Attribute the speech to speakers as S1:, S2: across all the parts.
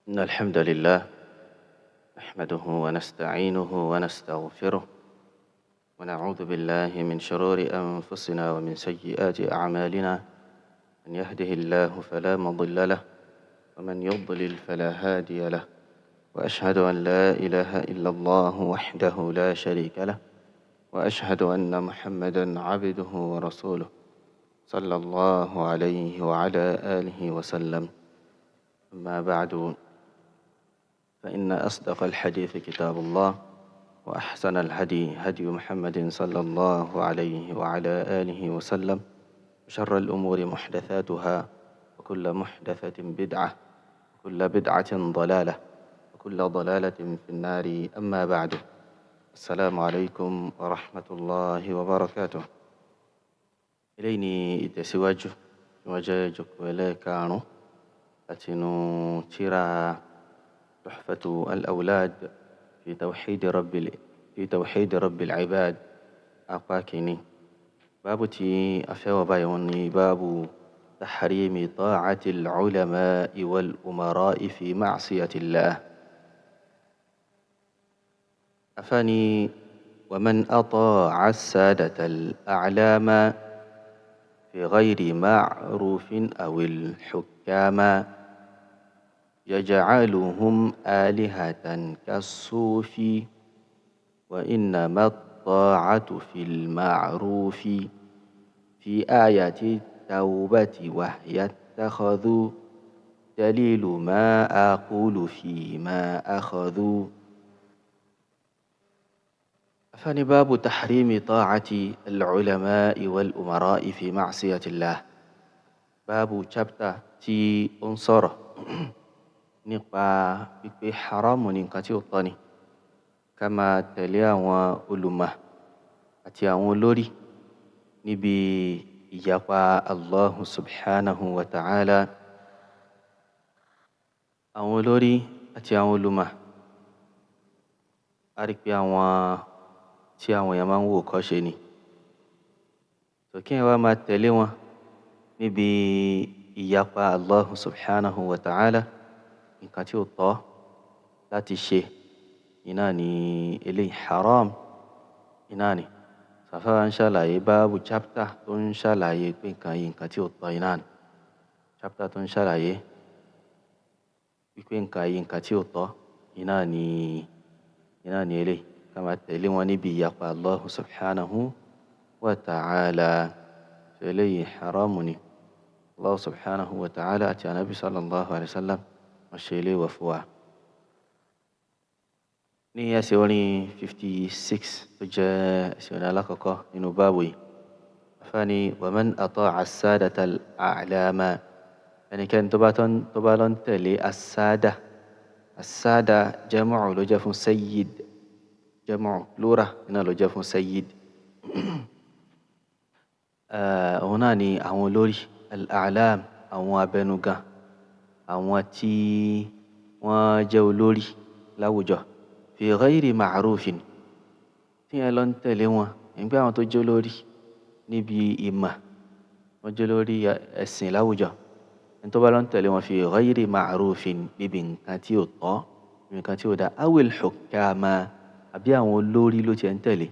S1: إن الحمد لله نحمده ونستعينه ونستغفره ونعوذ بالله من شرور أنفسنا ومن سيئات أعمالنا، من يهده الله فلا مضل له ومن يضلل فلا هادي له، وأشهد أن لا إله إلا الله وحده لا شريك له، وأشهد أن محمدا عبده ورسوله صلى الله عليه وعلى آله وسلم. أما بعد، فإن أصدق الحديث كتاب الله، وأحسن الهدي هدي محمد صلى الله عليه وعلى آله وسلم، وشر الأمور محدثاتها، وكل محدثة بدعة، وكل بدعة ضلالة، وكل ضلالة في النار. أما بعد، السلام عليكم ورحمة الله وبركاته. Eléyìí ni ìtẹ̀síwájú tí wọ́n jẹ́ ìjókòó ẹlẹ́ẹ̀karùn-ún látinú tírà Tuhfatu al-Awlad fi tawhid rabbil ibad, apá kìíní. Báàbù tí a fẹ́ wọ̀ báyìí wọ́n ní báàbù tahrimi ta'ati al-ulama'i wal-umara'i fi ma'siyati Allah. Afáàní wa man ata'a as-sadata al-a'lama fi ghayri ma'rufin aw al-hukama yaj'aluhum alihatan kas-sufi wa innama at-ta'atu fil ma'rufi fi ayati at-tawbati wa hiya ittakhadhu dalilu ma aqulu fi ma akhadhu. Afáàní báàbù tahrimi ta'ati al-ulama'i wal-umara'i fi ma'siyati Allah. Báàbù, chapter tí ó ń sọ̀rọ̀ nípa wípé haramu ni, nǹkan tí ó tọ́ ni ká máa tẹ̀lé àwọn olùmọ̀ àti àwọn olórí níbi ìyapa Allahu subhanahu wa ta'ala. Àwọn olórí àti àwọn olùmọ̀, a rí pé àwọn tí àwọn èèyàn máa ń wò kọ́ṣe ni. So kí èèyàn wá máa tẹ̀lé wọn níbi ìyapa Allahu subhanahu wa ta'ala, nǹkan tí ó tọ́ láti ṣe iná ni eléyìí, haram iná ni. Sàfáà ń ṣàlàyé báàbù, chapter tó ń ṣàlàyé pé nǹkan yìí, nǹkan tí ó tọ́ iná ni. Chapter tó ń ṣàlàyé wípé nǹkan yìí, nǹkan tí ó tọ́ iná ni eléyìí. Ká máa tẹ̀lé wọn níbi ìyapa Allahu subhanahu wa ta'ala. So eléyìí haramu ni. Allah subhanahu wa ta'ala àti Anabi sallallahu alayhi wa sallam wọ́n ṣe eléwọ̀ fún wa. Ní ẹsẹ̀ orin 56 tó jẹ́ ẹsẹ̀ orin alákọ̀ọ́kọ́ nínú báàbù yìí. Àfáà ní wa man ata'a as-sadata al-a'lama, ẹnikẹ́ni tó bá lọ ń tẹ̀lé as-sada. As-sada jam'u ló jẹ́ fún sayyid, jam'u plural náà ló jẹ́ fún sayyid. Òun náà ni àwọn olórí, al-a'lam, àwọn abẹnugan, àwọn tí wọ́n jẹ́ olórí láwùjọ. Fi ghayri ma'rufin, tí yẹn lọ ń tẹ̀lé wọn, nígbà àwọn tó jẹ́ olórí níbi ìmọ̀, wọ́n jẹ́ olórí ẹ̀sìn láwùjọ. Ẹni tó bá lọ ń tẹ̀lé wọn fi ghayri ma'rufin, níbi nǹkan tí ò tọ́, níbi nǹkan tí ò dá, awil hukama, àbí àwọn olórí ló ti ń tẹ̀lé,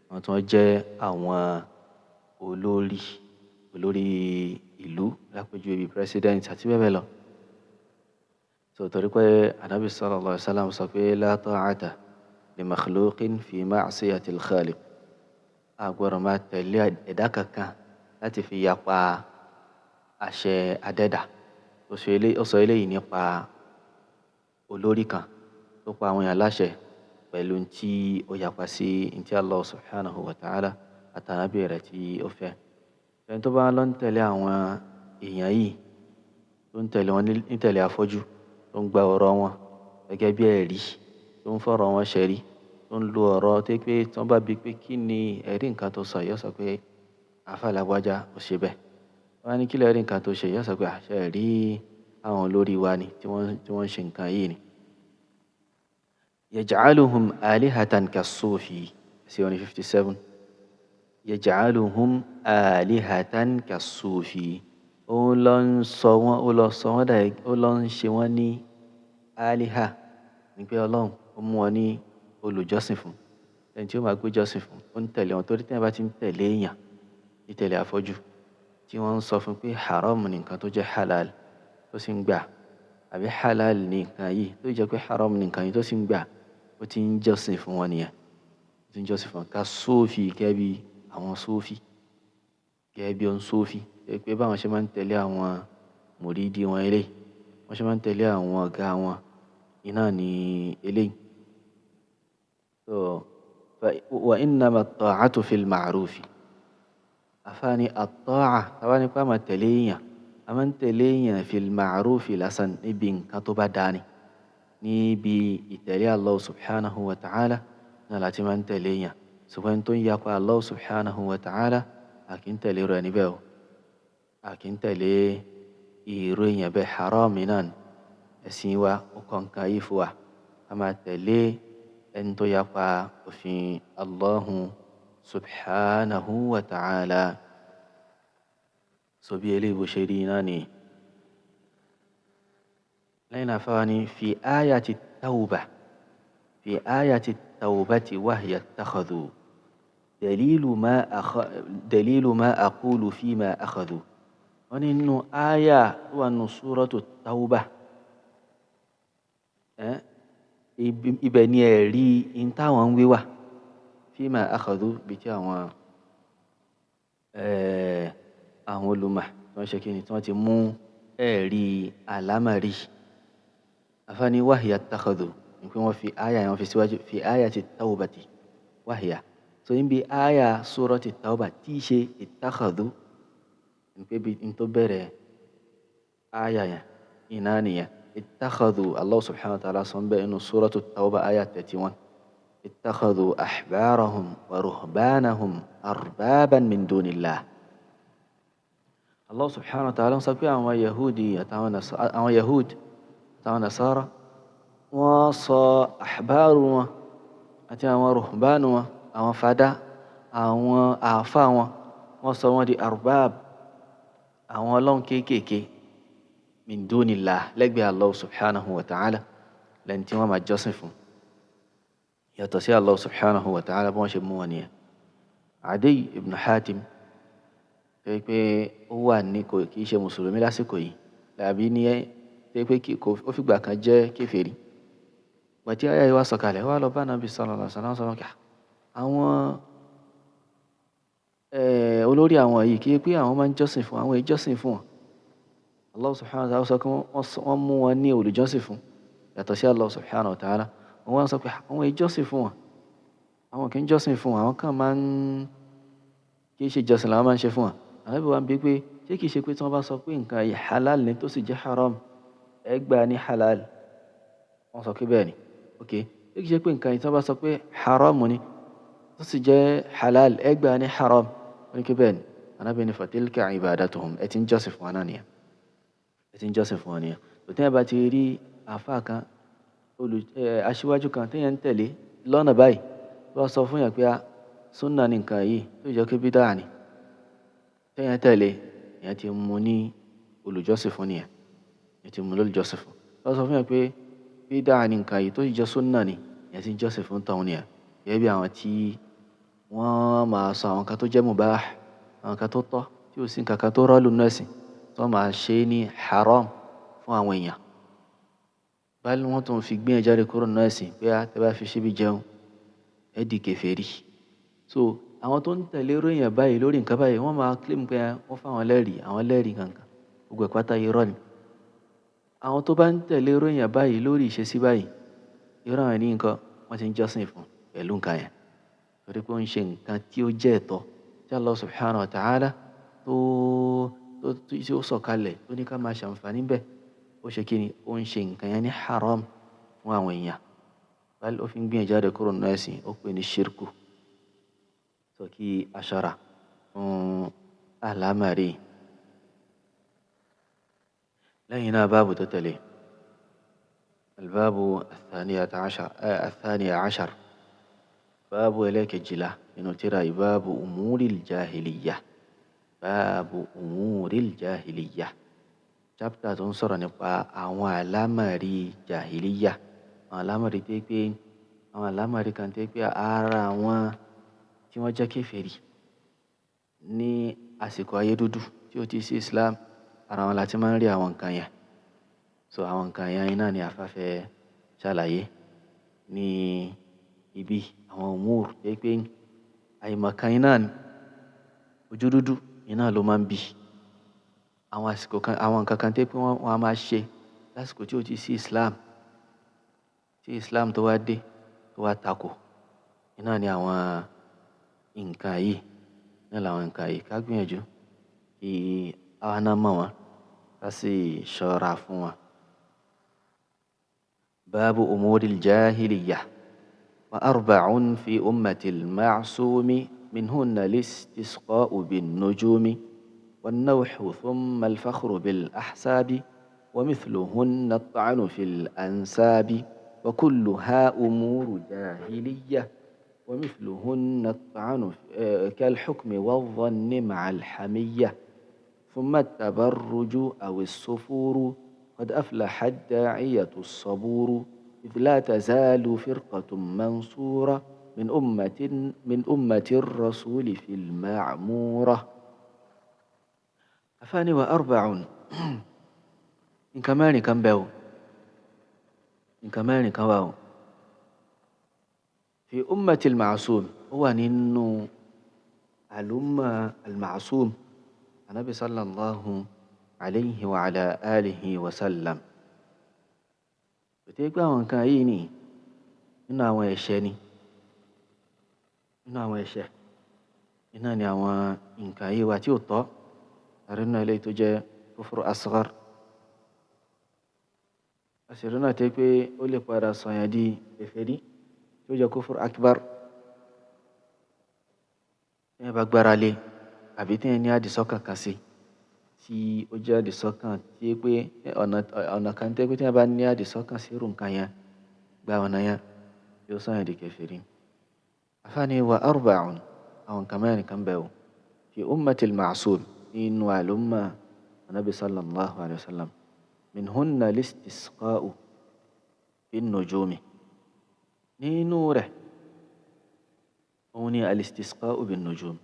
S1: àwọn tí wọ́n jẹ́ àwọn olórí, olórí ìlú, lápèjúwe bíi president àti bẹ́ẹ̀ bẹ́ẹ̀ lọ. So torí pé Anabi sallallahu alaihi wasallam sọ pé la ta'ata li makhluqin fi ma'siyatil khaliq. A gbọ́dọ̀ máa tẹ̀lé ẹ̀dá kankan láti fi yapa àṣẹ adẹ́dà. Ó sọ eléyìí nípa olórí kan tó pa àwọn èèyàn láṣẹ pẹ̀lú tí ó yapa sí ntí Allah subhanahu wa ta'ala àtànábì rẹ̀ tí ó fẹ́. Ẹni tó bá lọ ń tẹ̀lé àwọn èèyàn yìí, tó ń tẹ̀lé wọn ní tẹ̀lé afọ́jú, tó ń gba ọ̀rọ̀ wọn gẹ́gẹ́ bí ẹ̀rí, tó ń fọ̀rọ̀ wọn ṣẹ̀rí, tó ń lo ọ̀rọ̀ tó pé tí wọ́n bá bi pé kí ni ẹ̀rí nǹkan tó sọ, yóò sọ pé àfáà lágbájá ó ṣe bẹ́ẹ̀. Wọ́n á ní kí lẹ̀rí nǹkan tó ṣe, yóò sọ pé àṣẹ ẹ̀rí àwọn olórí wa ni tí wọ́n ń ṣe nǹkan yìí ni. Yaj'aluhum alihatan kas-sufi, sí orin 57. Yaj'aluhum alihatan kas-sufi. Ó lọ ń sọ wọ́n, ó lọ sọ wọ́n dà, ó lọ ń ṣe wọ́n ní aliha, ní pé Ọlọ́run ó mú wọn ní olùjọ́sìn fún, ẹni tí ó máa gbéjọ́sìn fún, ó ń tẹ̀lé wọn. Torí tí ẹ̀yin bá ti ń tẹ̀lé èèyàn ní tẹ̀lé afọ́jú tí wọ́n ń sọ fún pé haram ni nǹkan tó jẹ́ halal tó sì ń gbà, àbí halal ni nǹkan yìí tó jẹ́ pé haram ni nǹkan yìí tó sì ń gbà, ó ti ń jọ́sìn fún wọn nìyẹn. Ó ti ń jọ́sìn fún wọn. Ká sófì gẹ́gẹ́ bí àwọn sófì, gẹ́gẹ́ bí ohun sófì, pé báwọn ṣe máa ń tẹ̀lé àwọn mùrídìí wọn eléyìí, wọ́n ṣe máa ń tẹ̀lé àwọn ọ̀gá wọn, iná ni eléyìí. So, wa innama at-ta'atu fil ma'rufi. Àfáàní at-ta'a, tábá ní pé a máa tẹ̀lé èèyàn, a máa ń tẹ̀lé èèyàn fil ma'rufi lásán, níbi nǹkan tó bá dáa ni. Níbi ìtẹ̀lé Allah subhanahu wa ta'ala náà láti máa ń tẹ̀lé èèyàn. Ṣùgbọ́n tó ń yapa Allah subhanahu wa ta'ala, a kì í tẹ̀lé irú ẹni bẹ́ẹ̀ o. A kì í tẹ̀lé irú èèyàn bẹ́ẹ̀, haram náà ni. Ẹ̀sìn wa ó kọ́ nǹkan yìí fún wa. A máa tẹ̀lé ẹni tó yapa òfin Allahu subhanahu wa ta'ala. So bí eléyìí bó ṣe rí náà ni. Lẹ́yìn náà fáwa ni fi ayati tawba, fi ayati tawbati wahya ittakhadhu dalilu ma aqulu fima akhadhu. Wọ́n ní nínú aya tó wà nínú suratu tawba, ibẹ̀ ni ẹ̀rí in táwọn ń wí wà. Fima akhadhu bí tí àwọn olùmọ̀ tí wọ́n ṣe kíni, tí wọ́n ti mú ẹ̀rí àlámọ̀rí. Àfáàní wahya ittakhadhu, ní pé wọ́n fi aya yẹn fi síwájú, fi ayati tawbati wahya. So níbi aya surati tawba tí í ṣe ittakhadhu, ní pé bí n tó bẹ̀rẹ̀ aya yẹn iná nìyẹn. Ittakhadhu, Allah subhanahu wa ta'ala sọ ń bẹ inú suratu tawba aya 31. Ittakhadhu ahbarahum wa ruhbanahum arbaban min dunillah. Allah subhanahu wa ta'ala sọ pé àwọn Yahudi àtàwọn àwọn Yahud àtàwọn Nasara, wọ́n sọ ahbaru wọn àti àwọn ruhbanu wọn, àwọn fada, àwọn àáfà wọn, wọ́n sọ wọ́n di arbab, àwọn ọlọ́run kéékèèké, min dunillah, lẹ́gbẹ̀ẹ́ Allah subhanahu wa ta'ala, lẹ́ni tí wọ́n máa jọ́sìn fún. Yàtọ̀ sí Allah subhanahu wa ta'ala, bí wọ́n ṣe mú wọn nìyẹn. Adiy ibn Hatim, tó yẹ pé ó wà ní kò kì í ṣe mùsùlùmí lásìkò yìí, tàbí ní tó yẹ pé kò ó fìgbà kan jẹ́ kèfèrí. Ìgbà tí aya yìí wá sọ̀kalẹ̀, ó wá lọ bá Ànábì sallallahu alaihi wasallam, sọ fún àwọn olórí àwọn yìí, kí pé àwọn máa ń jọ́sìn fún, àwọn ìjọ́sìn fún wọn. Allah subhanahu wa ta'ala sọ pé wọ́n mú wọn ní olùjọ́sìn fún, yàtọ̀ sí Allah subhanahu wa ta'ala. Wọ́n wá sọ pé àwọn ìjọ́sìn fún wọn, àwọn kì í jọ́sìn fún wọn, àwọn kan máa ń kì í ṣe ìjọsìn làwọn máa ń ṣe fún wọn. Ànábì wa ń bi pé ṣé kìí ṣe pé tí wọ́n bá sọ pé nǹkan yìí halal ni tó sì jẹ́ haram, ẹ gbà ní halal? Wọ́n sọ pé bẹ́ẹ̀ ni. Ok, ṣé kìí ṣe pé nǹkan yìí tí wọ́n bá sọ pé haram ni tó sì jẹ́ halal, ẹ gbà ní haram? Wọ́n ní pé bẹ́ẹ̀ ni. Ànábì ní fatilka ibadatuhum, ẹ ti ń jọ́sìn fún wọn náà nìyẹn. Ẹ ti ń jọ́sìn fún wọn nìyẹn. Tò tí ẹ bá ti rí àfáà kan, aṣíwájú kan tí èèyàn ń tẹ̀lé lọ́nà báyìí, tó bá sọ fún èèyàn pé a súnà ni nǹkan yìí tó jẹ́ pé bídà ni, tí èèyàn tẹ̀lé, èèyàn ti mú ní olùjọ́sìn fún nìyẹn. Èèyàn ti mú lólùjọ́sìn fún. Tó bá sọ fún èèyàn pé bídà ni nǹkan yìí tó sì jẹ́ súnà ni, èèyàn ti ń jọ́sìn fún tọ̀hún nìyẹn. Gẹ́gẹ́ bí àwọn tí wọ́n máa sọ àwọn nǹkan tó jẹ́ mubah, àwọn nǹkan tó tọ́, tí ò sí nǹkan kan tó rọ́lù nínú ẹ̀sìn, tí wọ́n máa ṣe ní haram fún àwọn èèyàn. Báyìí wọ́n tún fi gbé ẹ jáde kúrò nínú ẹ̀sìn pé a tẹ́ bá fi ṣíbí jẹun, ẹ di kèfèrí. So àwọn tó ń tẹ̀lé irú èèyàn báyìí lórí nǹkan báyìí, wọ́n máa claim pé wọ́n fún àwọn lẹ́rìí, àwọn lẹ́rìí kankan. Gbogbo ẹ̀ pátá irọ́ ni. Àwọn tó bá ń tẹ̀lé irú èèyàn báyìí lórí ìṣesí báyìí, irú àwọn ẹni nǹkan wọ́n ti ń jọ́sìn fún pẹ̀lú nǹkan yẹn. Torí pé ó ń ṣe nǹkan tí ó jẹ́ ẹ̀tọ́ tí Allah subhanahu wa ta'ala tó tí ó sọ̀kalẹ̀ tó ní ká máa ṣàǹfààní bẹ́ẹ̀. Ó ṣe kí ni? Ó ń ṣe nǹkan yẹn ní haram fún àwọn èèyàn. Báyìí ó fi ń gbìyànjú jáde kúrò nínú ẹ̀sìn, ó pè ní shirku. So kí a ṣọ́ra fún àlámọ̀rí. Lẹ́yìn náà báàbù tó tẹ̀lé. Al-bābu ath-thāniya 'ashar. Báàbù ẹlẹ́kejìlá nínú tírà yìí, báàbù umūril jāhiliyyah. Báàbù umūril jāhiliyyah. Chapter tó ń sọ̀rọ̀ nípa àwọn àlámọ̀rí jahiliya, àwọn àlámọ̀rí tó pé, àwọn àlámọ̀rí kan tó pé ara àwọn tí wọ́n jẹ́ kèfèrí ní àsìkò ayé dúdú tí ó ti sí Islam, ara wọn la ti máa ń rí àwọn nǹkan yẹn. So àwọn nǹkan yẹn iná ni àfá fẹ́ ṣàlàyé ní ibi àwọn umur tó pé àìmọ̀kan iná ni, ojú dúdú iná ló máa ń bí. Àwọn àsìkò kan, àwọn nǹkan kan tó pé wọ́n á máa ṣe lásìkò tí ó ti sí Islam, tí Islam tó wá dé, tó wá tako. Iná ni àwọn nǹkan yìí, iná làwọn nǹkan yìí. Ká gbìyànjú kí àwa náà mọ̀ wọ́n, ká sì ṣọ́ra fún wọn. Baabu umuril jahiliya wa arba'un fi ummatil ma'sumi minhunna listisqa'u bin nujumi wan-nawhu thumma al-fakhru bil ahsabi wa mithluhunna at-ta'nu fil ansabi wa kulluha umuru jahiliya wa mithluhunna at-ta'nu kal-hukmi wadh-dhanni ma'a al-hamiyya thumma at-tabarruju aw as-sufuru qad aflaha ad-da'iyatu as-saburu idh la tazalu firqatun mansura min ummati ar-rasuli fil ma'mura. Afáàní wa arba'un, nǹkan mẹ́rin kan bẹ o, nǹkan mẹ́rin kan wà o. Fi ummati al-ma'sum, ó wà nínú àlùmọ́ al-ma'sum, Anabi sallallahu alayhi wa ala alihi wa sallam. Kò tí pé àwọn nǹkan yìí ni nínú àwọn ẹ̀ṣẹ̀ ni, nínú àwọn ẹ̀ṣẹ̀ iná ni àwọn nǹkan yìí wà tí ó tọ́. Àrínú eléyìí tó jẹ́ kufru asghar. Àṣírí náà tẹ́ pé ó lè padà sọ̀yàn di kèfèrí tí ó jẹ́ kufru akbar. Tí ẹ bá gbára lé àbí tí ẹ ní àdìsọ́kàn kan sí tí ó jẹ́ àdìsọ́kàn tí pé ọ̀nà kan tẹ́ pé tí ẹ bá ní àdìsọ́kàn sí irú nǹkan yẹn, gba ọ̀nà yẹn, yóò sọ̀yàn di kèfèrí. Afáàní wa arba'un, àwọn nǹkan mẹ́rin kan bẹ o. Fi ummatil ma'sum, nínú àlùmọ́ Anabi sallallahu alayhi wa sallam. Minhunna listisqa'u bin nujumi. Nínú rẹ̀, òun ni alistisqa'u bin nujum.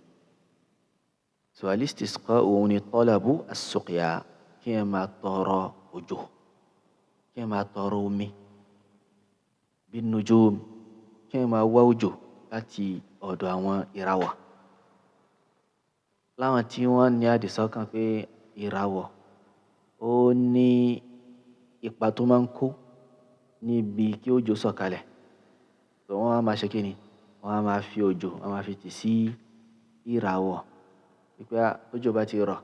S1: So alistisqa'u òun ni talabu as-suqya, kí ẹ máa tọrọ òjò, kí ẹ máa tọrọ omi. Bin nujum, kí ẹ máa wá òjò láti ọ̀dọ̀ àwọn ìràwọ̀. Láwọn tí wọ́n ní àdìsọ́kàn pé ìràwọ̀ ó ní ipa tó máa ń kó níbi kí òjò sọ̀kalẹ̀. So wọ́n á máa ṣe kí ni? Wọ́n á máa fi òjò, wọ́n á máa fi tì sí ìràwọ̀. Wípé tójò bá ti rọ̀,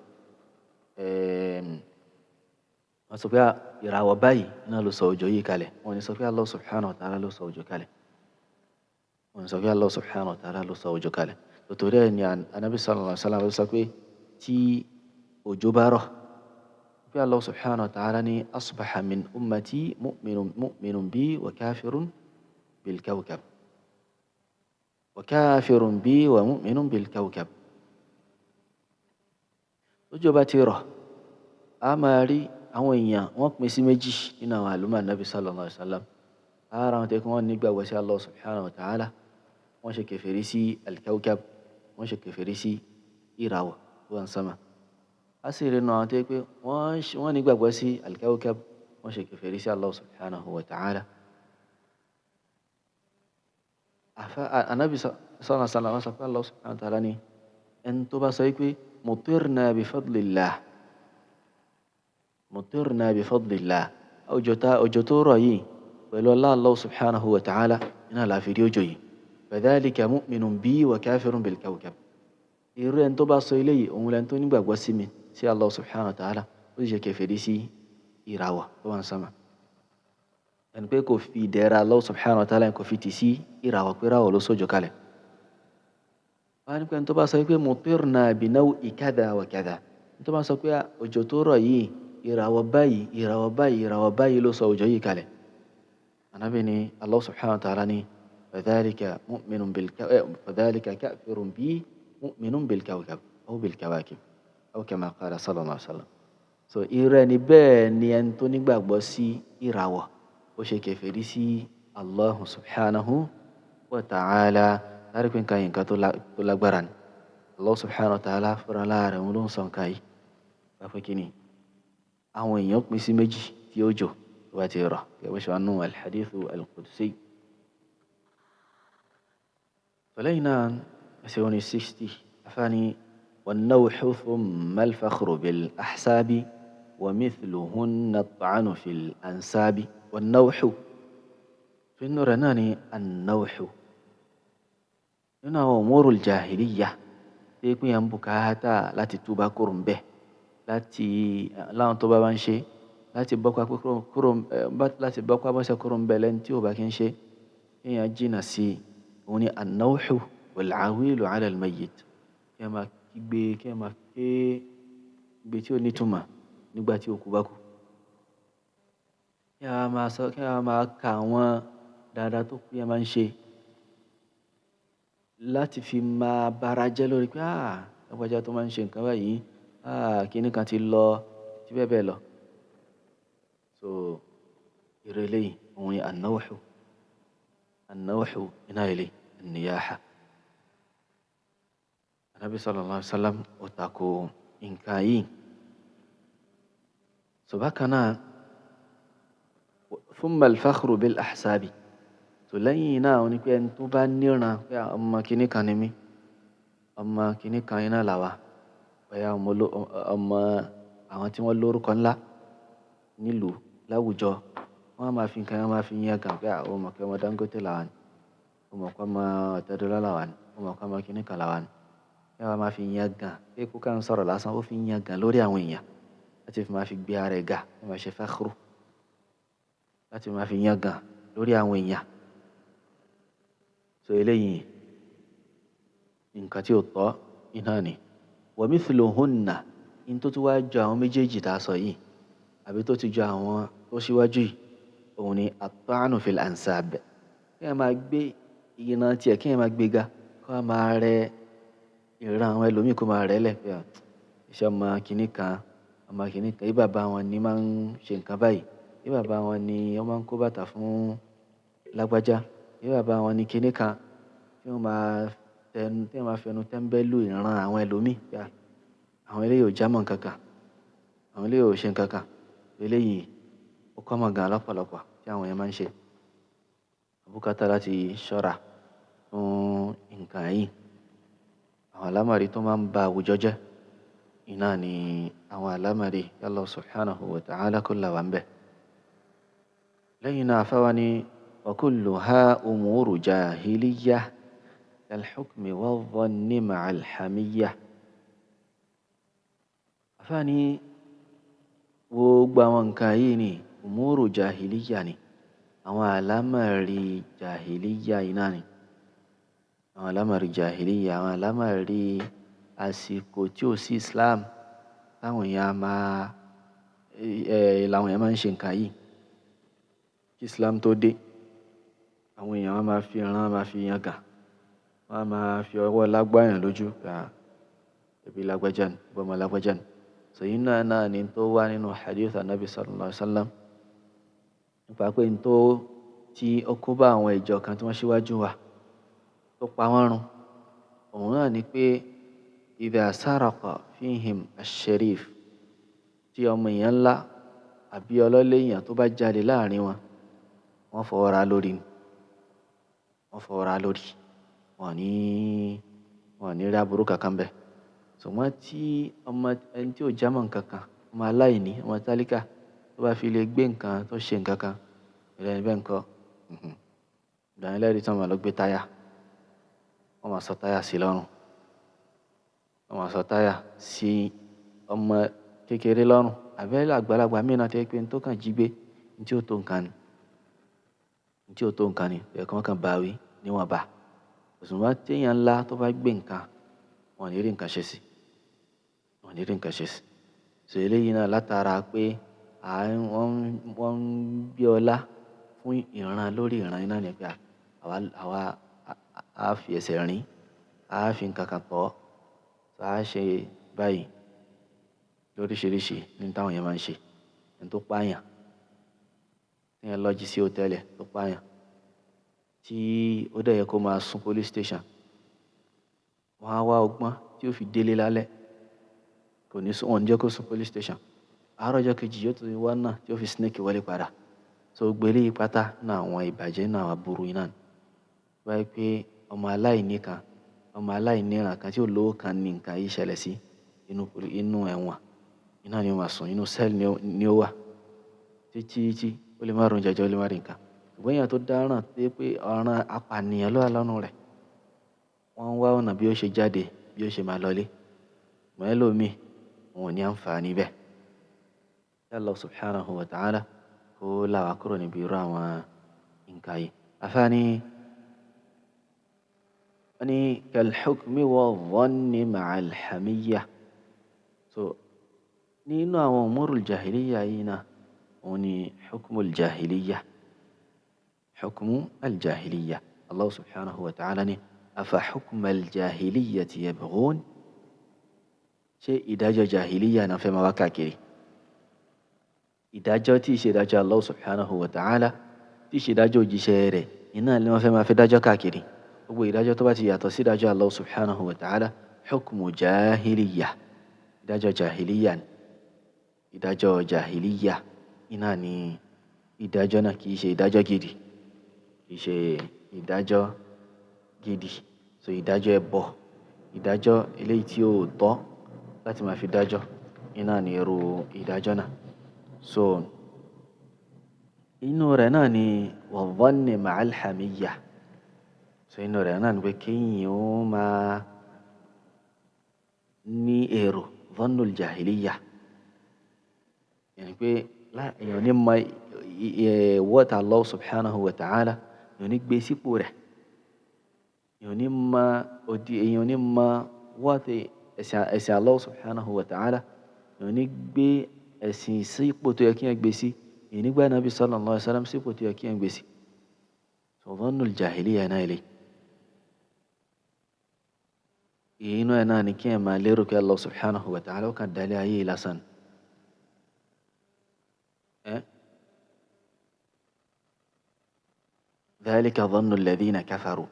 S1: wọ́n sọ pé ìràwọ̀ báyìí náà ló sọ òjò yìí kalẹ̀. Wọ́n ní sọ pé Allah subhanahu wa ta'ala ló sọ òjò kalẹ̀. Wọ́n ní sọ pé Allah subhanahu wa ta'ala ló sọ òjò kalẹ̀. Tòtòrí ẹ̀ ni Anabi sallallahu alaihi wasallam sọ pé tí òjò bá rọ̀, pé Allah subhanahu wa ta'ala ní asbaha min ummati mu'minun bi wa kafirun bil kawkab. Wa kafirun bi wa mu'minun bil kawkab. Tójò bá ti rọ̀, a máa rí àwọn èèyàn wọ́n pín sí méjì nínú àwọn àlùmọ́ Anabi sallallahu alaihi wasallam. Ara wọn tẹ́ kí wọ́n nígbàgbọ́ sí Allah subhanahu wa ta'ala, wọ́n ṣe kèfèrí sí al-kawkab, wọ́n ṣe kèfèrí sí ìràwọ̀ tó wà ní sánmà. A sì rí inú àwọn tó jẹ́ pé wọ́n nígbàgbọ́ sí al-kawkab, wọ́n ṣe kèfèrí sí Allah subhanahu wa ta'ala. Anabi sallallahu alaihi wasallam sọ pé Allah subhanahu wa ta'ala ní ẹni tó bá sọ pé mutirna bi fadlillah, mutirna bi fadlillah, òjò tó rọ̀ yìí pẹ̀lú ọlá Allah subhanahu wa ta'ala iná la fi rí òjò yìí. Fadhalika mu'minun bi wa kafirun bil kawkab. Irú ẹni tó bá sọ eléyìí, òun lẹni tó nígbàgbọ́ sí mi, sí Allah subhanahu wa ta'ala, ó sì ṣe kèfèrí sí ìràwọ̀ tó wà ní sánmà. Ẹni pé kò fi ìdẹ̀ra Allah subhanahu wa ta'ala kò fi tì sí ìràwọ̀ pé ìràwọ̀ ló sọ̀jọ̀ kalẹ̀. Wọ́n á ní pé ẹni tó bá sọ pé mutirna bi naw'i kadha wa kadha, ẹni tó bá sọ pé òjò tó rọ̀ yìí, ìràwọ̀ báyìí, ìràwọ̀ báyìí, ìràwọ̀ báyìí ló sọ òjò yìí kalẹ̀. Ànábì ní Allah subhanahu wa ta'ala ní fadhalika mu'minun bil fadhalika kafirun bi mu'minun bil kawkab aw bil kawakib aw kama qala sallallahu alaihi wasallam. So irú ẹni bẹ́ẹ̀ ni ẹni tó nígbàgbọ́ sí ìràwọ̀, ó ṣe kèfèrí sí Allah subhanahu wa ta'ala. Láti pé nǹkan yìí nǹkan tó lágbára ni. Allah subhanahu wa ta'ala fúnra lára rẹ̀ òun ló ń sọ nǹkan yìí. Bá pé kí ni? Àwọn èèyàn pín sí méjì tí ó jò tó bá ti rọ̀. Gẹ́gẹ́ bó ṣe wà nínú al-hadithu al-qudsi. Lẹ́yìn náà, ẹsẹ̀ orin 60, afáàní wan-nawhu thumma al-fakhru bil-ahsabi wa mithluhunna at-ta'nu fil-ansabi. Wan-nawhu. Nínú rẹ̀ náà ni an-nawhu. Nínú àwọn umurul jahiliyyah tí pé èèyàn ń bùkátà láti túbá kúrò ńbẹ̀, láti láwọn tó bá ń ṣe, láti bọ́pá kúrò, láti bọ́pá bọ́sẹ̀ kúrò ńbẹ̀ lẹ́ni tí ò bá kí ń ṣe, kéèyàn jìnnà sí i. Òun ni an-nawhu wal-awilu ala al-mayyit. Kéèyàn máa kígbe, kéèyàn máa ké igbe tí ò ní ìtumọ̀ nígbà tí òkú bá kú. Kéèyàn máa sọ, kéèyàn máa ka àwọn dáadáa tó kú yẹn máa ń ṣe láti fi máa bara jẹ́ lórí pé ah, lágbájá tó máa ń ṣe nǹkan báyìí, ah, kíní kan ti lọ, tí bẹ́ẹ̀ bẹ́ẹ̀ lọ. So irú eléyìí òun ni an-nawhu. An-nawhu iná eléyìí, an-niyaha. Ànábì sallallahu alaihi wasallam ó tako nǹkan yìí. So bákan náà, thumma al-fakhru bil-ahsabi. So lẹ́yìn náà ó ní pé ẹni tó bá níran pé ọmọ kíní kan ni mí, ọmọ kíní kan iná làwà, bóyá ọmọ àwọn tí wọ́n lórúkọ ńlá nílùú láwùjọ, wọ́n á máa fi nǹkan, wọ́n máa fi yangàn pé ó mọ̀ pé ọmọ Dangote làwà ni, ó mọ̀ pé ọmọ Ọ̀tẹ́dọ́lá làwà ni, ó mọ̀ pé ọmọ kíní kan làwà ni. Kí wọ́n máa fi yangàn pé kó kàn sọ̀rọ̀ lásán, ó fi yangàn lórí àwọn èèyàn láti fi máa fi gbé ara ẹ̀ ga, kí wọ́n máa ṣe fakhru, láti máa fi yangàn lórí àwọn èèyàn. So eléyìí nǹkan tí ò tọ́ iná ni. Wa mithluhunna, in tó tún wá jọ àwọn méjèèjì tá a sọ yìí, àbí tó ti jọ àwọn tó ṣíwájú yìí, òun ni at-ta'nu fil ansab. Kí èèyàn máa gbé ìran tiẹ̀, kí èèyàn máa gbé ga, kó máa rẹ ìran àwọn ẹlòmíì kó máa rẹ́ lẹ̀ pé iṣẹ́ ọmọ kìíní kan, ọmọ kìíní kan, bí bàbá wọn ni máa ń ṣe nǹkan báyìí, bí bàbá wọn ni wọ́n máa ń kó bàtà fún lágbájá, bí bàbá wọn ni kìíní kan, tí wọ́n máa tẹnu, tí wọ́n máa fẹnu tẹ́ńbẹ́lú ìran àwọn ẹlòmíì pé àwọn eléyìí ò jámọ́ nǹkan kan, àwọn eléyìí ò ṣe nǹkan kan. Eléyìí ó common gan lọ́pọ̀lọpọ̀ tí àwọn èèyàn máa ń ṣe. Àbùkátà láti ṣọ́ra fún nǹkan yìí. Àwọn àlámọ̀rí tó máa ń ba àwùjọ jẹ́, iná ni àwọn àlámọ̀rí Allah subhanahu wa ta'ala kó là wá ńbẹ̀. Lẹ́yìn náà àfáà ní wa kulluha umuru jahiliyyah kal-hukmi wa-dhanni ma'a al-hamiyyah. Àfáà ní gbogbo àwọn nǹkan yìí ni umuru jahiliyyah ni, àwọn àlámọ̀rí jahiliyyah iná ni. Àwọn àlámọ̀rí jahiliyyah, àwọn àlámọ̀rí àsìkò tí ò sí Islam táwọn èèyàn máa, làwọn èèyàn máa ń ṣe nǹkan yìí. Kí Islam tó dé, àwọn èèyàn máa fi ìran, máa fi yangàn, wọ́n máa fi ọwọ́ ọlá gbá èèyàn lójú pé ẹbí lágbájá ni, ẹbí ọmọ lágbájá ni. So yìí náà náà ni tó wà nínú hadith Ànábì sallallahu alaihi wasallam nípa pé n tó tí ó kó bá àwọn ìjọ kan tí wọ́n ṣíwájú wa tó pa wọ́n run, òun náà ni pé idha saraqa fihim ash-sharif, tí ọmọ èèyàn ńlá àbí ọlọ́lé èèyàn tó bá jalè láàrin wọn, wọ́n fọwọ́ ra lórí ni. Wọ́n fọwọ́ ra lórí. Wọ́n ò ní rí aburú kankan bẹ́ẹ̀. Ṣùgbọ́n tí ọmọ ẹni tí ò jámọ́ nǹkan kan, ọmọ aláìní, ọmọ tálíkà tó bá fi lè gbé nǹkan tó ṣe nǹkan kan, irú ẹni bẹ́ẹ̀ ńkọ́? Ìgbà yẹn lẹ́rìí tí wọ́n máa lọ gbé táyà. Wọ́n máa sọ táyà sí lọ́rùn. Wọ́n máa sọ táyà sí ọmọ kékeré lọ́rùn. Àbí àgbàlagbà mìíràn náà tó jẹ́ pé n tó kàn jí gbé, n tí ò tó nǹkan ni. N tí ò tó nǹkan ni, ó yẹ kí wọ́n kàn bá wí níwọ̀nba. Ṣùgbọ́n tí èèyàn ńlá tó bá gbé nǹkan, wọ́n ò ní rí nǹkan ṣe sí. Wọ́n ò ní rí nǹkan ṣe sí. So eléyìí náà látara pé wọ́n ń gbé ọlá fún ìran lórí ìran iná ni pé àwa á fi ẹsẹ̀ rìn, á fi nǹkan kan tọ́, á ṣe báyìí. Lóríṣiríṣi ní táwọn yẹn máa ń ṣe. Ẹni tó pààyàn, tí yẹn lọ́jí sí hòtẹ́ẹ̀lì tó pààyàn, tí ó dẹ̀ yẹ kó máa sùn police station, wọ́n á wá ọgbọ́n tí ó fi délé lálẹ́. Kò ní sùn, wọ́n ò ní jẹ́ kó sùn police station. Àárọ̀ ọjọ́ kejì yóò tún wá náà tí ó fi sneak wọlé padà. So gbogbo eléyìí pátá nínú àwọn ìbàjẹ́ nínú àwọn aburú yìí náà ni. Tó bá jẹ́ pé ọmọ aláìní kan, ọmọ aláìníran kan tí ò lówó kan ní nǹkan yìí ṣẹlẹ̀ sí inú ẹ̀wọ̀n, iná ni ó máa sùn, inú cell ni ó wà. Títí tí ó lè má rí oúnjẹ jẹ, ó lè má rí nǹkan. Ṣùgbọ́n èèyàn tó dáràn tó jẹ́ pé ọ̀ràn apànìyàn ló wà lọ́rùn rẹ̀, wọ́n ń wá ọ̀nà bí ó ṣe jáde, bí ó ṣe máa lọlé. Ṣùgbọ́n ẹlòmíì, wọn ò ní àǹfààní bẹ́ẹ̀. Kí Allah subhanahu wa ta'ala kó là wá kúrò níbi irú àwọn nǹkan yìí. Àfáàní, wọ́n ní kal-hukmi wa-dhanni ma'a al-hamiyya. So nínú àwọn umurul jahiliya yìí náà, òun ni hukmul jahiliya. Hukmu al-jahiliya. Allah subhanahu wa ta'ala ní afa hukmal jahiliyyati yabghun. Ṣé ìdájọ́ jahiliya náà fẹ́ máa wá káàkiri? Ìdájọ́ tí í ṣe ìdájọ́ Allah subhanahu wa ta'ala, tí í ṣe ìdájọ́ òjíṣẹ́ rẹ̀, iná ni wọ́n fẹ́ máa fi dájọ́ káàkiri. Gbogbo ìdájọ́ tó bá ti yàtọ̀ sí ìdájọ́ Allah subhanahu wa ta'ala, hukmu jahiliya, ìdájọ́ jahiliya ni. Ìdájọ́ jahiliya, iná ni ìdájọ́ náà, kì í ṣe ìdájọ́ gidi, kì í ṣe ìdájọ́ gidi. So ìdájọ́ ẹbọ, ìdájọ́ eléyìí tí ó tọ́ láti máa fi dájọ́, iná ni irú ìdájọ́ náà. So inú rẹ̀ náà ni wa-dhanni ma'al hamiyya. So inú rẹ̀ náà ni pé kéèyàn ó máa ní èrò dhannul jahiliya. Yẹn ni pé èèyàn ò ní mọ what Allah subhanahu wa ta'ala, èèyàn ò ní gbé sípò rẹ̀. Èèyàn ò ní mọ òdì, èèyàn ò ní mọ what ẹ̀sìn Allah subhanahu wa ta'ala, èèyàn ò ní gbé ẹ̀sìn sí ipò tó yẹ kí èèyàn gbé sí. Èèyàn ní gbé Ànábì sallallahu alaihi wasallam sí ipò tó yẹ kí èèyàn gbé sí. So dhannul jahiliya náà eléyìí. Inú ẹ̀ náà ni kí èèyàn máa lérò pé Allah subhanahu wa ta'ala ó kàn dálé ayé yìí lásán. Dhalika dhannu alladhina kafaru.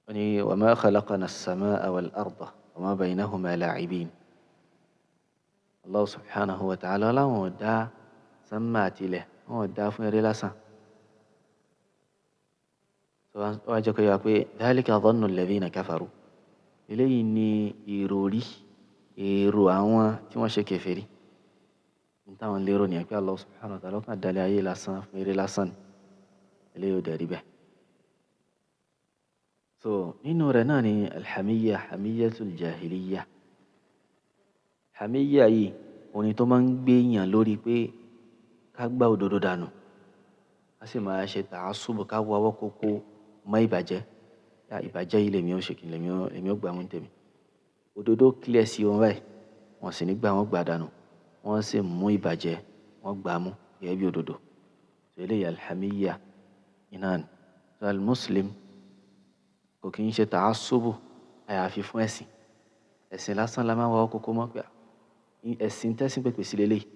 S1: Ó ní wa ma khalaqna as-samaa wal-arda wa ma baynahuma la'ibin. Allah subhanahu wa ta'ala láwọn ò dá sánmà àti ilẹ̀, wọn ò dá fún eré lásán. So wá jẹ́ kó yé wa pé dhalika dhannu alladhina kafaru. Eléyìí ni ìròrí, èrò àwọn tí wọ́n ṣe kèfèrí. Ní táwọn lérò nìyẹn pé Allah subhanahu wa ta'ala ó kàn dálé ayé lásán fún eré lásán. Eléyìí ò dẹ̀ rí bẹ́ẹ̀. So nínú rẹ̀ náà ni alhamiyya, hamiyyatul jahiliyya. Hamiyya yìí, òun ni tó máa ń gbé èèyàn lórí pé ká gbá òdodo dànù, ká sì máa ṣe ta'assubu, ká wá ọwọ́ kókó mọ́ ìbàjẹ́. Ya ìbàjẹ́ yìí lèmi ó ṣe kí n lèmi ó gbà mú tèmi. Òdodo clear sí wọn báyìí, wọ́n sì ní gbà wọ́n gbà dànù, wọ́n sì mú ìbàjẹ́, wọ́n gbà mú gẹ́gẹ́ bí òdodo. So eléyìí alhamiyya iná ni. So al-muslim kò kí ń ṣe ta'assubu àyàfi fún ẹ̀sìn. Ẹ̀sìn lásán la máa ń wá ọwọ́ kókó mọ́ pé ẹ̀sìn tẹ́sìn pèpè sí leléyìí.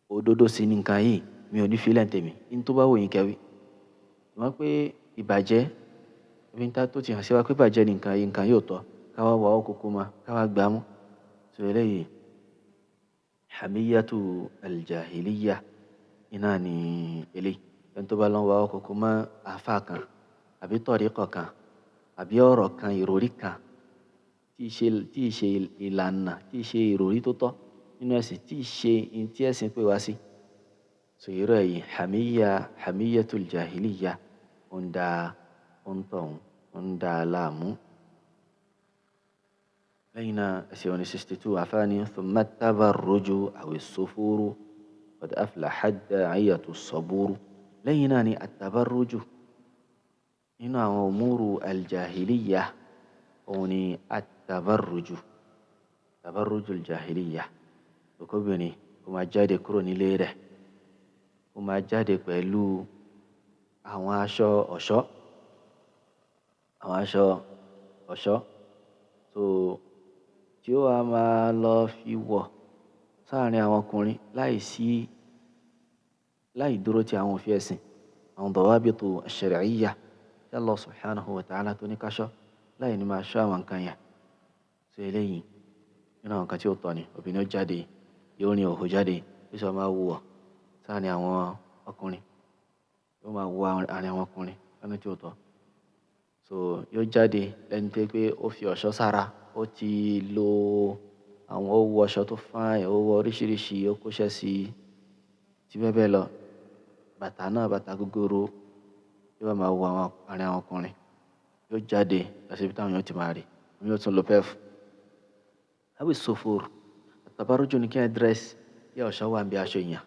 S1: Òdodo sì ni nǹkan yìí, mi ò ní fi lẹ̀ ń tèmi. N tó bá wù yín kẹ́ wí. Ṣùgbọ́n pé ìbàjẹ́, ibi tó ti hàn sí wa pé ìbàjẹ́ ni nǹkan yìí, nǹkan yìí ò tọ́, ká wá wá ọwọ́ kókó mọ́, ká wá gbá mú. So eléyìí hamiyyatu al-jahiliyya iná ni eléyìí. Ẹni tó bá lọ wá ọwọ́ kókó mọ́ àfá kan àbí tọ̀ríkọ̀ kan àbí ọ̀rọ̀ kan, ìròrí kan tí í ṣe ìlànà, tí í ṣe ìròrí tó tọ́ nínú ẹ̀sìn, tí í ṣe ohun tí ẹ̀sìn pè wá sí. So irú ẹ̀ yìí hamiyya, hamiyyatul jahiliyya ó ń da, ó ń tọ̀hún, ó ń da láàmú. Lẹ́yìn náà ẹsẹ̀ oní 62 àfáàní thumma tabarruju aw as-sufuru qad aflaha ad-da'iyatu as-saburu. Lẹ́yìn náà ni at-tabarruju nínú àwọn umuru al-jahiliyya, òun ni at-tabarruju, tabarruju al-jahiliyya. Okóbìnrin kó máa jáde kúrò nílé rẹ̀, kó máa jáde pẹ̀lú àwọn aṣọ ọ̀ṣọ́, àwọn aṣọ ọ̀ṣọ́ tó tí ó wá máa lọ fi wọ̀ sáàrin àwọn ọkùnrin láì dúró ti àwọn òfin ẹ̀sìn, àwọn dawabitu ash-shar'iyya tí Allah subhanahu wa ta'ala tó ní ká ṣọ́, láì ní máa ṣọ́ àwọn nǹkan yẹn. So eléyìí nínú àwọn nǹkan tí ó tọ́ ni. Obìnrin ó jáde, yóò rìn òhò jáde, yóò sì máa wọ̀ sáàrin àwọn ọkùnrin, yóò máa wọ àárín àwọn ọkùnrin lọ́nà tí ó tọ́. So yóò jáde lẹ́ni tó pé ó fi ọ̀ṣọ́ sára, ó ti lo àwọn, ó wọ aṣọ tó fine, ó wọ oríṣiríṣi, ó kóṣẹ́ sí i, tí bẹ́ẹ̀ bẹ́ẹ̀ lọ. Bàtà náà, bàtà gogoro, yóò máa wọ àwọn àárín àwọn ọkùnrin. Yóò jáde lọ síbi táwọn èèyàn ti máa rí. Yóò tún lo pef. Awi sufur. Tabarruju ni kí ẹ dress, kí ọ̀ṣọ́ wà níbi aṣọ èèyàn.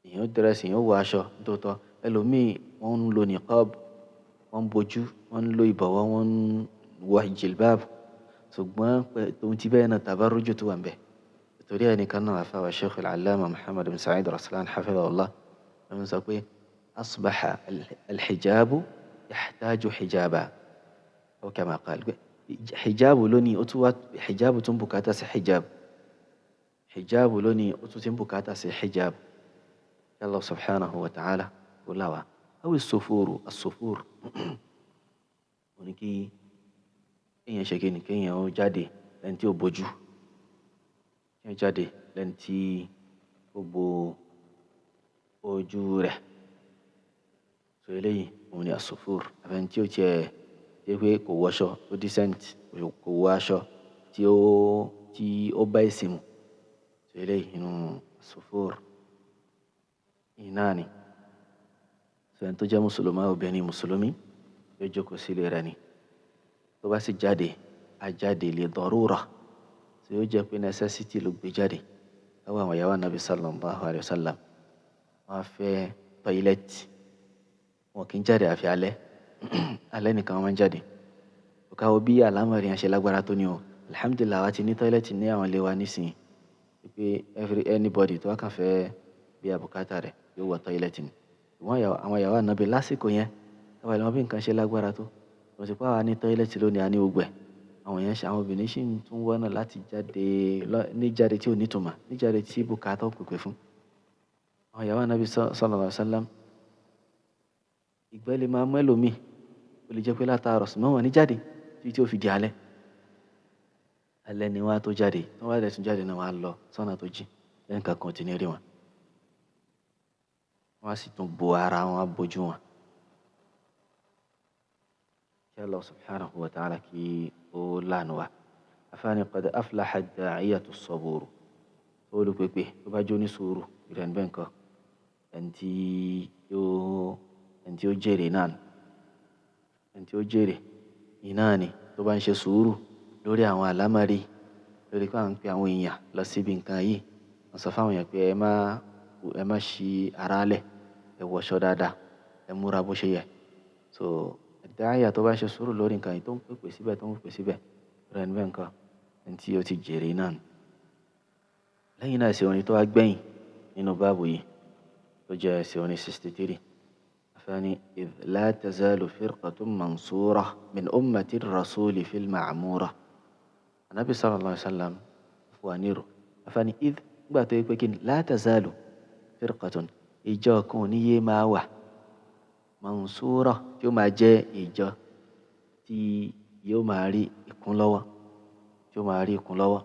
S1: Èèyàn ó dress, èèyàn ó wọ aṣọ nítòótọ́. Ẹlòmíì wọ́n ń lo niqab, wọ́n ń bojú, wọ́n ń lo ìbọ̀wọ́, wọ́n ń wọ jilbab. Ṣùgbọ́n tòun ti bẹ́ẹ̀ náà tabarruju tó wà níbẹ̀. Torí ẹnìkan náà àfáwà Sheikh Al-Allama Muhammad bin Sa'id Raslan hafidhahullah, wọ́n sọ pé asbaha al-hijabu yahtaju hijaba. Aw kama qala. Hijabu lónìí, ó tún wá hijabu tún bùkátà sí hijab. Hijabu lónìí, ó tún ti ń bùkátà sí hijab. Allah subhanahu wa ta'ala ó là wá. Awi sufuru, as-sufur. Ó ní kí èèyàn ṣe kíni, kí èèyàn ó jáde lẹ́ni tí ó bojú. Kí èèyàn jáde lẹ́ni tí ó bo ojú rẹ̀. So eléyìí òun ni as-sufur. Àbí ẹni tí ó jẹ́ pé kò wọ aṣọ tó decent, kò wọ aṣọ tí ó bá ẹ̀sìn mu. So eléyìí inú as-sufur. Iná ni. So ẹni tó jẹ́ Mùsùlùmí, obìnrin Mùsùlùmí, yóò jókòó sílé rẹ̀ ni. Tó bá sì jáde, á jáde li darura. So yóò jẹ́ pé necessity ló gbé jáde. Lọ́wọ́ àwọn ìyàwó Ànábì sallallahu alayhi wa sallam. Wọ́n á fẹ́ toilet. Wọn kì í jáde àfi alẹ́. Alẹ́ nìkan wọ́n máa ń jáde. Ká wo bí àlámọ̀rí yẹn ṣe lágbára tó ní o. Alhamdulillah, àwa ti ní toilet ní àwọn ilé wa nísìnyí. Pé anybody tó bá kàn fẹ́ bí àbùkátà rẹ̀ yóò wọ toilet ni. Ṣùgbọ́n àwọn ìyàwó Ànábì lásìkò yẹn, ẹ wá lè mọ bí nǹkan ṣe lágbára tó. Kò sí pé àwa ní toilet lónìí, a ní gbogbo ẹ̀. Àwọn èèyàn ṣe, àwọn obìnrin sì ń tún wọ́nà láti jáde ní jáde tí ò ní ìtumọ̀, ní jáde tí bùkátà ò pèpè fún. Àwọn ìyàwó Ànábì sallallahu alaihi wasallam, ìgbẹ́ lè máa mú ẹlòmíì, ó lè jẹ́ pé látàárọ̀ ṣùgbọ́n wọ́n ní jáde títí tí ó fi di alẹ́. Alẹ́ ni wọ́n á tó jáde, tí wọ́n bá dẹ̀ tún jáde náà wọ́n á lọ sọ́nà tó jìn, lẹ́yìn kankan ò tí ní rí wọn. Wọ́n á sì tún bo ara wọn, á bojú wọn. Kí Allah subhanahu wa ta'ala kí ó láàánú wa. Afáàní qad aflaha ad-da'iyatu as-sabur. Olùpèpè tó bá jó ní sùúrù, ìrẹ̀ ń bẹ́ nǹkan. Ẹni tí ó jèrè náà ni. Ẹni tí ó jèrè iná ni tó bá ń ṣe sùúrù lórí àwọn àlámọ̀rí, lórí pé à ń pe àwọn èèyàn lọ síbi nǹkan yìí. Wọ́n sọ fún àwọn èèyàn pé ẹ má ṣí ara lẹ̀, ẹ wọṣọ dáadáa, ẹ múra bó ṣe yẹ. So ad-da'iya tó bá ṣe sùúrù lórí nǹkan yìí tó ń pèpè síbẹ̀, tó ń pèpè síbẹ̀, ìrẹ̀ ń bẹ́ nǹkan, ẹni tí ó ti jèrè náà ni. Lẹ́yìn náà ẹsẹ̀ orin tó wá gbẹ̀yìn nínú báàbù yìí tó jẹ́ ẹsẹ̀ orin 63. Afáàní idh la tazalu firqatun mansura min ummati rasuli fil ma'mura. Ànábì sallallahu alaihi wasallam fún wa nírò. Afáàní idh nígbà tó yẹ pé kí ni la tazalu firqatun, ìjọ kan ò ní yé máa wà mansura tí ó máa jẹ́ ìjọ tí yóò máa rí ìkúnlọ́wọ́, tí ó máa rí ìkúnlọ́wọ́.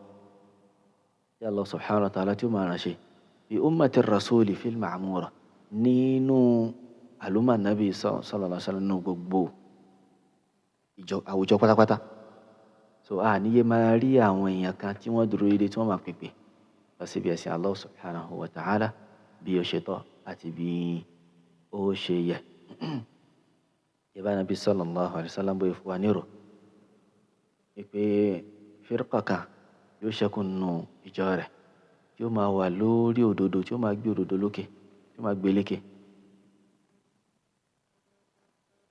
S1: Tí Allah subhanahu wa ta'ala tí ó máa ránṣẹ́ bí ummati rasuli fil ma'mura nínú àlùmọ́ Ànábì sallallahu alaihi wasallam nínú gbogbo ìjọ àwùjọ pátápátá. So a ní yé máa rí àwọn èèyàn kan tí wọ́n dúró déédéé tí wọ́n máa pèpè lọ síbi ẹ̀sìn Allah subhanahu wa ta'ala bí ó ṣe tọ́ àti bí ó ṣe yẹ. Ìbá Ànábì sallallahu alaihi wasallam bóyá fún wa nírò wípé firqa kan yóò ṣẹ́kù nínú ìjọ rẹ̀ tí ó máa wà lórí òdodo, tí ó máa gbé òdodo lókè, tí ó máa gbé lékè,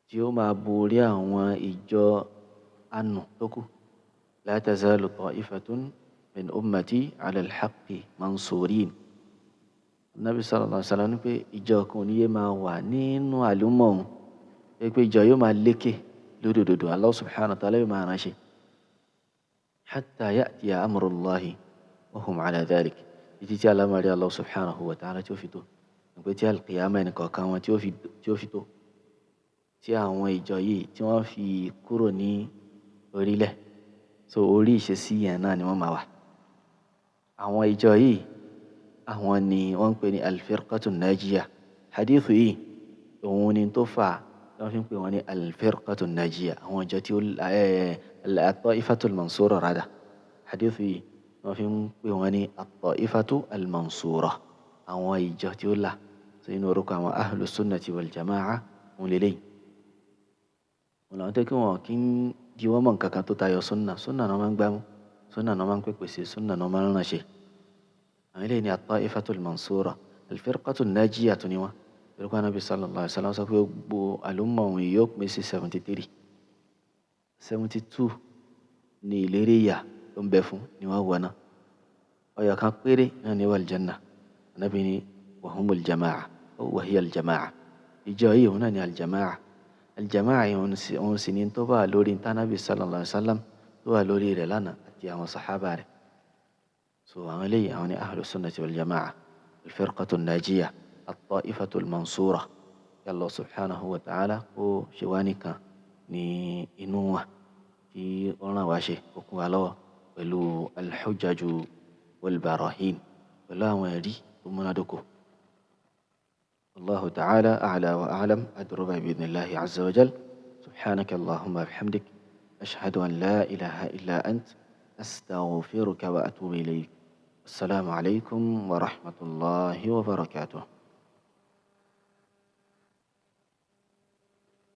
S1: tí ó máa borí àwọn ìjọ ànú tó kù. La tazalu ta'ifatun min ummati ala al-haqqi mansurin. Ànábì sallallahu alaihi wasallam ní pé ìjọ kan ò ní yé máa wà nínú àlùmọ̀ òun, pé ìjọ yóò máa lékè lórí òdodo, Allah subhanahu wa ta'ala yóò máa ránṣẹ́. Hatta ya'tiya amrullahi wa hum ala dhalik. Títí tí alámọ̀rí Allah subhanahu wa ta'ala tí ó fi tó. Pé tí al-qiyama ẹnì kọ̀ọ̀kan wọn tí ó fi tó. Tí àwọn ìjọ yìí tí wọ́n fi kúrò ní orílẹ̀. So orí ìṣesí yẹn náà ni wọ́n máa wà. Àwọn ìjọ yìí, àwọn ni wọ́n ń pè ní al-firqatu najiyah. Hadithu yìí, òun ni tó fà tí wọ́n fi ń pè wọ́n ní al-firqatu najiyah. Àwọn ìjọ tí ó at-ta'ifatu al-mansura rádà. Hadithu yìí wọ́n fi ń pè wọ́n ní at-ta'ifatu al-mansura. Àwọn ìjọ tí ó là. So inú orúkọ àwọn ahlu sunnati wal jama'a òun lélẹ́yìí. Òun làwọn tó kí wọn kí ń di wọ́n mọ̀ nǹkan kan tó tayọ sunna. Sunna náà máa ń gbámú, sunna náà máa ń pèpè sí, sunna náà máa ń ránṣẹ́. Àwọn eléyìí ni at-ta'ifatu al-mansura. Al-firqatu an-najiyah tún ni wọ́n. Torí pé Ànábì sallallahu alaihi wasallam sọ pé gbogbo àlùmọ̀ òun yóò pín sí 73. 72 ni ìlérí ìyà tó ń bẹ fún ni wọ́n wọ̀ náà. Ọyọ kan péré náà ni wal janna. Ànábì ní wa humul jama'a wa hiya al-jama'a. Ìjọ yìí òun náà ni al-jama'a. Al-jama'a yìí òun sì ni tó bá lórí Ànábì sallallahu alaihi wasallam tó wà lórí rẹ̀ lánàá àti àwọn sàhábà rẹ̀. So àwọn eléyìí àwọn ni ahlu sunnati wal jama'a. Al-firqatu an-najiyah, at-ta'ifatu al-mansura. Kí Allah subhanahu wa ta'ala kó ṣe wá nìkan ní inú wa tí ó ràn wá ṣe kó kún wa lọ́wọ́ pẹ̀lú al-hujjaju wal-barahin, pẹ̀lú àwọn ẹ̀rí tó múnádóko. Allahu ta'ala a'la wa a'lam. Adruba bi idhnillahi azza wa jal. Subhanaka Allahumma bihamdik. Ashhadu an la ilaha illa ant. Astaghfiruka wa atubu ilayk. Assalamu alaikum wa rahmatullahi wa barakatuh.